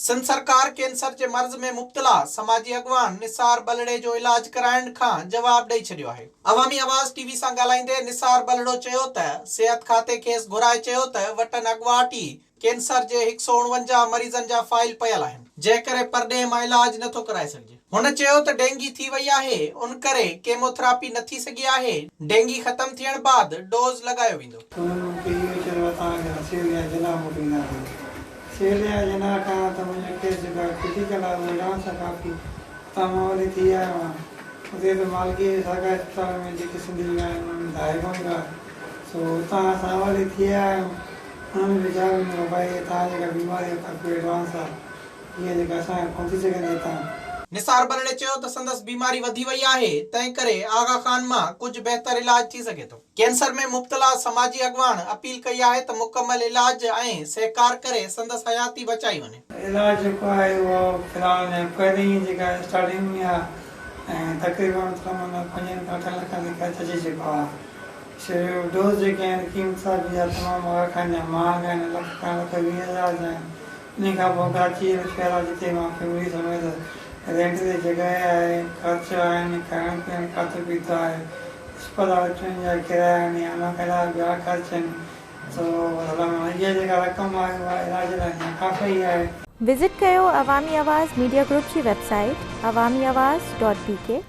سنڌ سرڪار ڪينسر جي مرض ۾ مبتلا سماجي اڳواڻ نثار ٻلهڙي جو علاج ڪرائڻ کان جواب ڏئي ڇڏيو آهي. عوامي آواز ٽي وي سان ڳالهائيندي نثار ٻلهڙو چيو ته صحت کاتي کيس گهرائي چيو ته وٽن اڳواٽ ئي ڪينسر جي 149 مريضن جا فائل پيل آهن، جنهن ڪري پرڏيهه مان علاج نه ٿو ڪرائي سگهجي. هن چيو ته ڊينگي ٿي وئي آهي، ان ڪري ڪيموٿراپي نه ٿي سگهي آهي، ڊينگي ختم ٿيڻ بعد ڊوز لڳايو ويندو. انهن مون کي اهو چيو ته توهان کي اسان سيل يا جناح موڪلينداسين. سيل يا جناح کان ته منهنجو ڪيس جيڪو آهي ڪرٽيڪل آهي اهو ايڊوانس آهي ڪافي. اتان مان وري ٿي آيو آهيان. اتي ته مالڪيء جي سرڪاري اسپتال ۾ جيڪي سنڌي ويا آهن انهن ۾ ته آهي ڪونه ڪا. سو اتان اسان وري ٿي آيا آهيون. انهن به جواب ڏنو ته ڀائي توهان جيڪا بيماري آهي ڪافي ايڊوانس آهي. اها جيڪا اسان کان ڪونه ٿي سگهندي هتان. نثار ٻلهڙي چيو ته سندس بيماري وڌي وئي آهي، تنهن ڪري آغا خان مان ڪجهه بهتر علاج ٿي سگهي ٿو. ڪينسر ۾ مبتلا سماجي اڳواڻ اپيل ڪئي آهي ته مڪمل علاج ۽ سهڪار ڪري سندس حياتي بچائي وڃي. علاج جيڪو آهي اهو في الحال اڃا پهرين ئي جيڪا اسٽارٽنگ ۾ آهي ۽ تقريبن مطلب معنيٰ پنجن کان اٺن لکن تائين خرچ اچي چڪو آهي. صرف ڊوز جيڪي آهن ڪيموٿراپي جا تمام آغا خان جا مهانگا آهن لک کان 1,20,000 جا آهن. انهي کان پوء ڪراچي جهڙو شهر آهي جتي مان فيملي سميت رينٽ تي جڳهه آهي، خرچ آهن، کائڻ پيئڻ کاڌو پيتو آهي، اسپتال اچڻ جا ڪرايا آهن يا ان کان علاوه ٻيا خرچ آهن سو اها جيڪا رقم آهي اها علاج لاء ناڪافي ئي آهي. وزٽ ڪيو عوامي آواز ميڊيا گروپ جي website Awami Awaz dot B K.